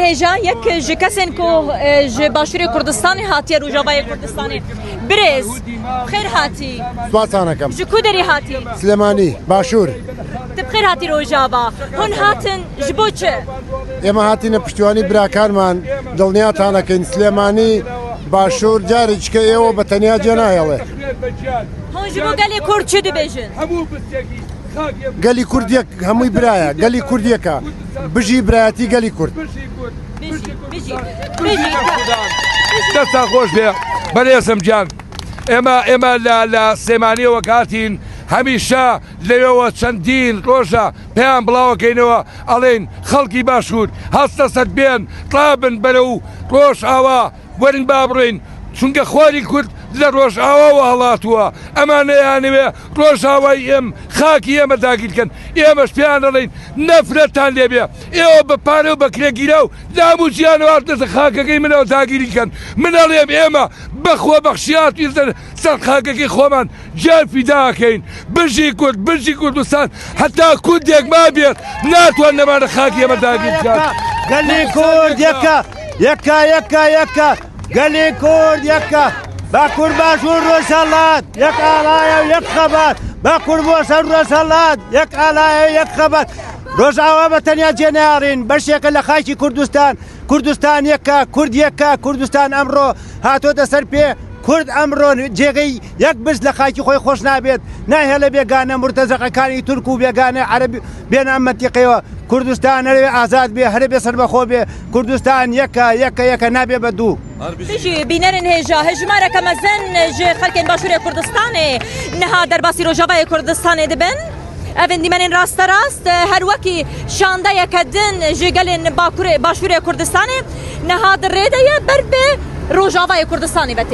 Hêja yek ji kesên ku ji Başûrê Kurdistanê hatiye Rojavayê Kurdistanê. Birêz xêr hatî. Spasanakem. Ji ku derê hatî? Silêmanî, Başûr. Tu bi xêr hatî Rojava. Hûn hatin ji bo çi? Ême hatîne piştîwanî birakanman دڵنیاتانەکەین Silêmanî Başûr جارێکیکە ئێوە بە تەنیا جێ ناهێڵێ. Hûn ji bo gelê Kurd çi dibêjin? گەلی کورد یەک هەمووی برایە گەلی کورد یەکە بژی برایەتی گەلی کورد. بژی بژی بژی دەستان خۆش بێ بەرێزم گیان ئێمە ئێمە لە لە سلێمانیەوە کاتین هەمیشە لەوێوە چەندین ڕۆژە پێیان بڵاوەکەینەوە ئەڵێن خەڵکی باشوور هەستە سەر بێن ڕابن بەرەو ڕۆژ ئاوا وەرن با بڕۆین چونکە خۆری کورد لە ڕۆژئاواوە هەڵاتووە ئەمانە یانەوێ ڕۆژاوای ئێم خاکی ئێمە داگیرکەن ئێمەش پێیان دەڵێین نەفرەتتان لێبێ ئێوە بە پارە و بە کرێگیراو لە هەموو جیهانەوە هاتنەتە خاکەکەی منەوە داگیری کەن من ئەڵێم ئێمە بە خۆبەخشی هاتوینەتە سەر خاکەکەی خۆمان گیان فیدا ئەکەین بژی کورد بژی کوردستان هەتا کوردێک مابێت ناتوان نەمانە خاکی ئێمە داگیر بکات. گەلی کورد یەکە یەکە یەکە یەکە گەلی کورد یەکە باکوور باشوور ڕۆژهەڵات یەک ئاڵایە و یەک خەبات باکوور بۆ سەر ڕۆژهەڵات یەک ئاڵایە و یەک خەبات ڕۆژئاوا بە تەنیا جێناڕین بەشێکە لە خاکی کوردستان کوردستان یەکە کورد یەکە کوردستان ئەمڕۆ هاتۆتە سەر پێ کورد ئەمڕۆ جێگەی یەک بست لە خاکی خۆی خۆش نابێت ناهێڵێ بێگانە مورتەزەقەکانی تورک و بێگانە عەرەب بێنە ئەم مەنتیقەیەوە کوردستان هەرەوێ ئازاد بێ هەرە بێ سەربەخۆ بێ کوردستان یەکە یەکە یەکە نابێ بە دوو. بژی بینەرن هێژا هەژمارەکە مەزن ji xelkên Başûrê Kurdistanê niha derbasî Rojavayê Kurdistanê dibin. Ev ên dîmenên rasterast her wekî şandeyeke din ji gelên Bakurê Başûrê Kurdistanê niha di rê de ye ber bi Rojavayê Kurdistanê ve tê.